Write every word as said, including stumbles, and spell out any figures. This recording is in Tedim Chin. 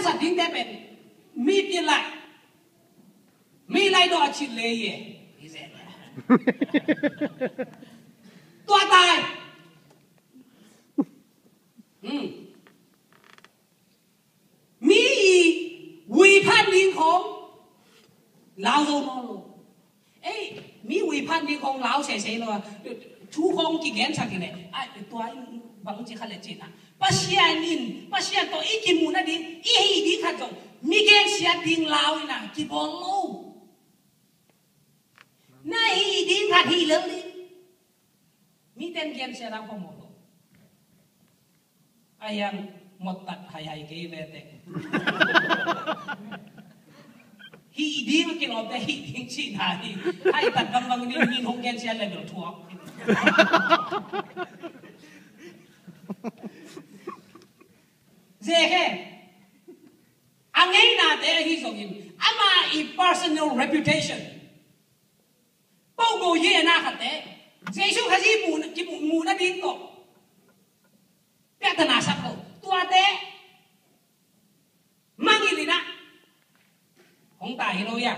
Sa ding te pen mi pi lai, mi lai do a chit le ye. Tua tai. Hmm. Mi i ui phan ding khong lau zo nawn lo. Ei, mi ui phan ding khong lau sese lo a. Thu khong kigen sak hi le. Ai, tua in bang ci kha le ci na. Pasian in, Pasian tawh i kimuh nading, i hih ding khat zong mi gensiat ding lau in a kibawl lo. Na hih ding khat hih lel ding. Mi ten gensiat dang phamawh lo. Ai ang mawt tat hai hai kei ve te. Hih ding a kilawm te hih ding cihna hi. Hai tat bangbang ni min hong gensiat le bel thuak. Zek he. A ngeinate ahi zongin ama i personal reputation. Pau go ye na khat te. Jesu Khazih mu, kimu, mu nading tawh. Piakta na sak ko. Tuate. Mangil in a. Hong ta hi lo ya.